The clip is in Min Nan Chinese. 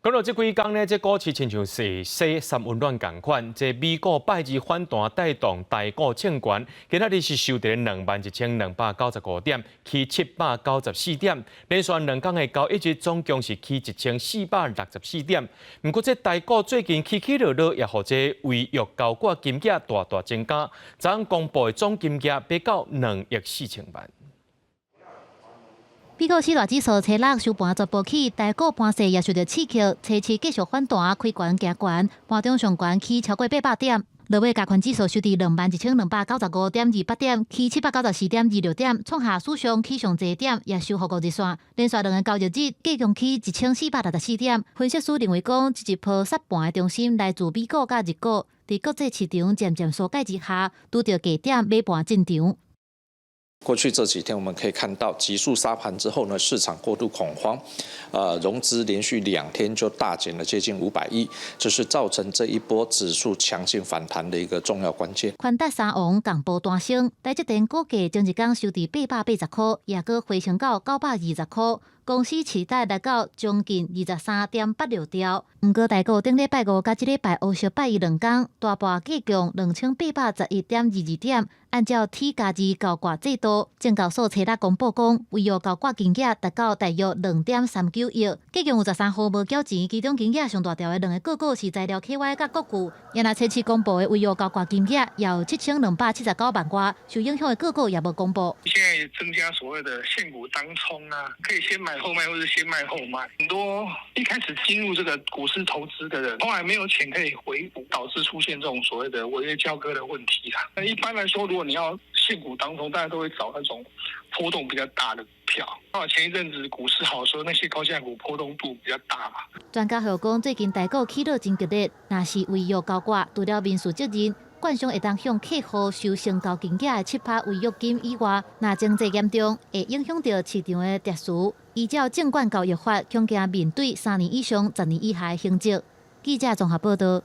講到這幾工呢，這股市親像是洗三溫暖仝款，這美股拜二反彈帶動台股衝懸，今仔日是收佇21,295點，起794點，連續2工的交易日總共是起1464點。毋過這台股最近起起落落，也予這違約交割金額大大增加，昨昏公布的總金額欲到2億4千萬。美股四大指數星期六收盤全部起，台股盤勢也受著刺激，星期四繼續反彈，開懸行懸，盤中上懸起超過800點。落尾加權指數收佇21,295.28點，起794.26點，創下史上起上濟點，也收復5日線。連續兩个交易日，計共起1464點。分析師認為講，這一波殺盤的中心來自美股佮日股，佇國際市場漸漸疏解之下，拄著低點買盤進場。過去這幾天，我們可以看到急速殺盤之後呢，市場過度恐慌，融資連續2天就大減了接近500億，這是造成這一波指數強勁反彈的一個重要關鍵。寬達三王共報彈升，台積電股價前一工收佇880塊，也閣回升到920塊。公司市值來到將近23.86兆。毋過台股頂禮拜五佮這禮拜烏色拜一兩工，大盤計共2811.22點。按照 T+2交割制度，證交所星六公布講，違約交割金額達到大約2.39億，計共有13戶無繳錢，其中金額上大條的兩个個股是材料 KY 佮國巨。也若星四公布的違約交割金額也有7279萬外，受影響的個股也無公布。現在增加所謂的現股當沖啊，可以先買後賣，或者先賣後買。很多一開始進入這個股市投資的人，後來沒有錢可以回補，導致出現這種所謂的違約交割的問題啦。那一般來說，如果你要現股當沖，大家都會找那種波動比較大的股票。啊，前一陣子股市好的時候，那些高價股波動度比較大嘛。專家予講，最近台股起落真激烈，若是違約交割，除了民事責任，券商會當向客戶收成交金額的7%違約金以外，若情節嚴重，會影響著市場的秩序。依照證券交易法，恐驚面對3年以上10年以下的刑責。記者綜合報導。